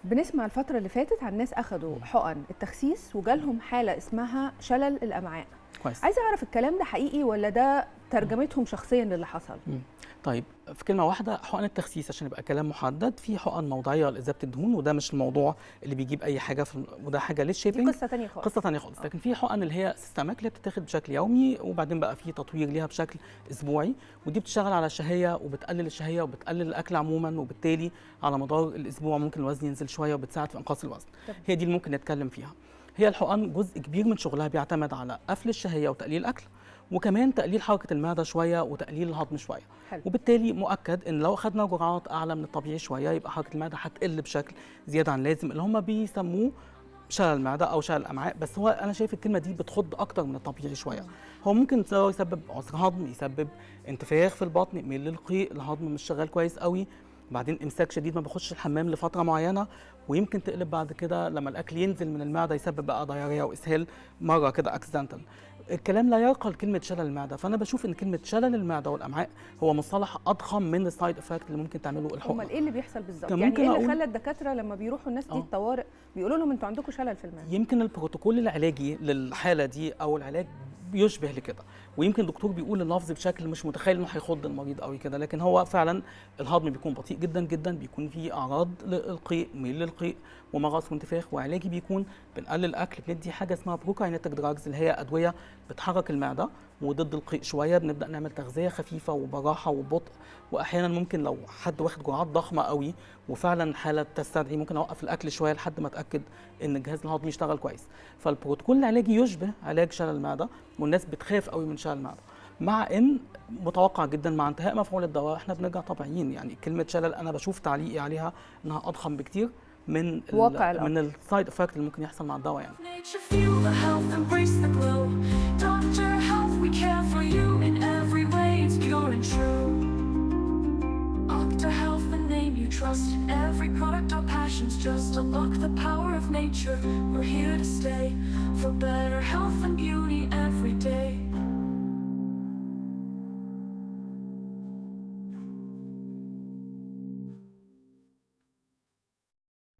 بنسمع الفترة اللي فاتت عن ناس اخذوا حقن التخسيس وجالهم حاله اسمها شلل الامعاء. كويس. عايزه اعرف الكلام ده حقيقي ولا ده ترجمتهم شخصيا للي حصل؟ طيب، في كلمة واحده، حقن التخسيس عشان يبقى كلام محدد، في حقن موضعيه لازالة الدهون، وده مش الموضوع اللي بيجيب اي حاجة في، وده حاجة دي لل shaping. قصة تانية خالص. قصة ثانية خالص. لكن في حقن اللي هي systemic، اللي بتتاخد بشكل يومي، وبعدين بقى في تطوير ليها بشكل اسبوعي، ودي بتشتغل على الشهية وبتقلل الشهية وبتقلل الاكل عموما، وبالتالي على مدار الاسبوع ممكن الوزن ينزل شوية وبتساعد في انقاص الوزن. هي دي اللي ممكن نتكلم فيها. هي الحقن جزء كبير من شغلها بيعتمد على قفل الشهية وتقليل الاكل، وكمان تقليل حركة المعدة شوية وتقليل الهضم شويه. وبالتالي مؤكد ان لو اخذنا جرعات اعلى من الطبيعي شويه، يبقى حركة المعدة هتقل بشكل زيادة عن اللازم، اللي هم بيسموه شلل المعدة او شلل الامعاء. بس هو انا شايف الكلمة دي بتخض اكتر من الطبيعي شويه. هو ممكن يسبب عسر هضم، يسبب انتفاخ في البطن، ميل للقيء، الهضم مش شغال كويس قوي، بعدين امساك شديد، ما بخش الحمام لفترة معينه، ويمكن تقلب بعد كده لما الاكل ينزل من المعدة يسبب بقى diarrhea واسهال مرة كده accidental. الكلام لا يرقى لكلمة شلل المعده، فانا بشوف ان كلمة شلل المعدة والامعاء هو مصطلح اضخم من ال side effect اللي ممكن تعمله الحقنه. امال ايه اللي بيحصل بالظبط؟ كان يعني ممكن ايه اللي خلى الدكاترة لما بيروحوا الناس دي الطوارئ بيقولوا لهم انتوا عندكم شلل في المعده؟ يمكن البروتوكول العلاجي للحالة دي او العلاج بيشبه لكده، ويمكن الدكتور بيقول اللفظ بشكل مش متخيل انه هيخض المريض قوي كده، لكن هو فعلا الهضم بيكون بطيء جدا جدا، بيكون فيه اعراض للقيء، ميل للقيء ومغص وانتفاخ، وعلاجي بيكون بنقلل الاكل، بندي حاجة اسمها prokinetic drugs اللي هي ادوية بتحرك المعدة وضد القيء شويه، بنبدا نعمل تغذية خفيفة وبراحه وببطء، واحيانا ممكن لو حد واخد جرعات ضخمة قوي وفعلا حاله تستدعي، ممكن اوقف الاكل شوية لحد ما اتاكد ان الجهاز الهضمي يشتغل كويس. فالبروتوكول العلاجي يشبه علاج شلل المعده، والناس بتخاف قوي من شلل المعده، مع ان متوقع جدا مع انتهاء مفعول الدواء احنا بنرجع طبيعيين. يعني كلمة شلل انا بشوف تعليقي عليها انها اضخم بكتير من واقع الأمر. من ال side effect اللي ممكن يحصل مع الدواء يعني. Nature, feel the health, embrace the glow. Doctor Health, we care for you in every way. It's pure and true. Doctor Health, the name you trust. In every product, our passion's just unlock the power of nature. We're here to stay for better health and beauty every day.